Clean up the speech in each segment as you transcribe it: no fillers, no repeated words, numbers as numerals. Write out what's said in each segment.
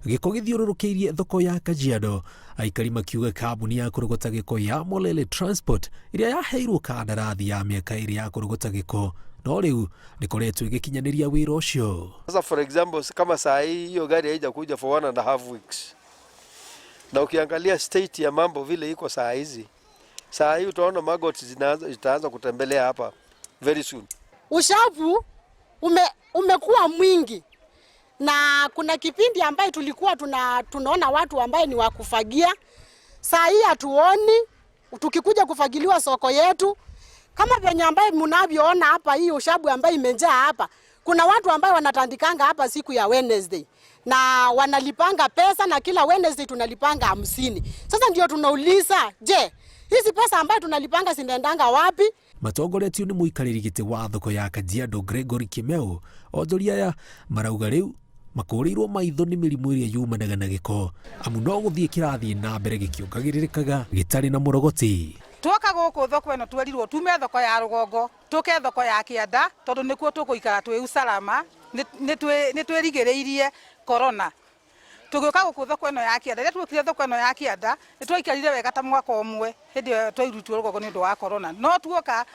Gĩko gĩthiũrũrũkĩirie thoko ya Kajiado, aikari makiuga kambuni ya kũrogota gĩko ya Molele Transport ĩrĩa yaheirwo kandarathi ya mĩaka ĩrĩ ya kũrogota gĩko no rĩu ndĩkoretwo ĩgĩkinyanĩria wĩra ũcio. Sasa for example, kama saa hii hiyo gari haijakuja for 1.5 weeks, na ukiangalia state ya mambo vile iko saa hizi, saa hii utaona maggots zitaanza kutembelea hapa very soon. Uchafu umekuwa mwingi na kuna kipindi ambaye tulikuwa tunaona watu ambaye ni wa kufagia. Saa hii hatuoni tukikuja kufagiliwa soko yetu kama venye ambaye mnavyoona hapa, hii ushabu ambaye imejaa hapa. Kuna watu ambaye wanatandikanga hapa siku ya Wednesday na wanalipanga pesa, na kila Wednesday tunalipanga 50. Sasa ndio tunauliza, je, hizi pesa ambayo tunalipanga zinaendanga wapi? Matongoretio nĩ mũikarĩri gĩtĩ wa thoko ya Kajiado Gregory Kimeu, onjoria aya marauga rĩu makũrĩirwo maitho nĩ mĩrimũ ĩrĩa yumanaga na gĩko, amu no gũthiĩ kĩrathiĩ na mbere gĩkĩongagĩrĩrĩkaga gĩtarĩ na mũrogoti. Tuoka gũkũ thoko ĩno twerirwo tume thoko ya rũgongo tũke thoko ya kĩanda tondũ nĩkuo tũgũikara twĩ usalama, nĩ twĩrigĩrĩirie corona. Tũgĩũka gũkũ thoko ĩno ya kĩanda. Rĩrĩa tuokire thoko ĩno ya kĩanda, nĩ twaikarire wega ta mwaka ũmwe hĩndĩ ĩyo twairutirwo rũgongo nĩ ũndũ wa corona, no tuoka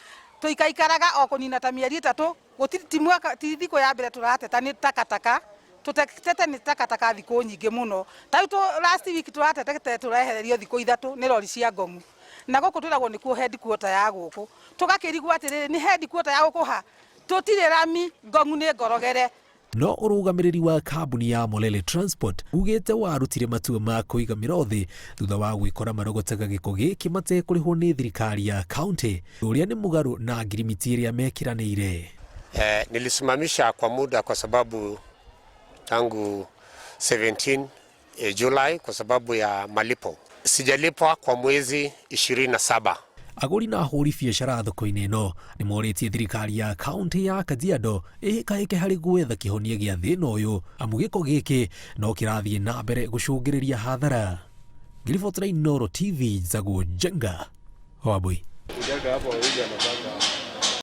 tũikaikaraga o kũnina ta mĩeri 3. Gũtirĩ ti mwaka ti thikũ ya mbere tũrateta nĩ takataka, tũtetete nĩ takataka thikũ nyingĩ mũno. Ta rĩu last week tũratetete tũrehererio thikũ 3 nĩ rori cia Ngong'u, na gũkũ twĩragwo nĩkuo headquarter ya gũkũ. Tũgakĩrigwo atĩrĩrĩ, nĩ headquarter ya gũkũ ha? Tũtirĩ rami, Ngong'u nĩ ngorogere. No ũrũgamĩrĩri wa kambuni ya Molele Transport ugĩte warutire matua ma kũiga mĩro thĩ thutha wa gwĩkora marogotaga gĩko gĩkĩ matekũrĩhwo nĩ thirikari ya kaunti, ũrĩa nĩ mũgarũ na ngirimiti ĩrĩa mekĩranĩire. Nilisimamisha kwa muda kwa sababu tangu 17 Julai kwa sababu ya malipo. Sijalipwa kwa mwezi 27. Agũri na ahũri biacara thoko-inĩ ĩno nĩ morĩtie thirikari ya kaunti ya Kajiado ĩhĩkahĩke harĩ gwetha kĩhonia gĩa thĩna ũyũ, amu gĩko gĩkĩ no kĩrathiĩ na mbere gũcũngĩrĩria hathara. Ngĩribotera Inooro TV, njagwo Njenga Wambui. Kujaga hapo wawili anapanga.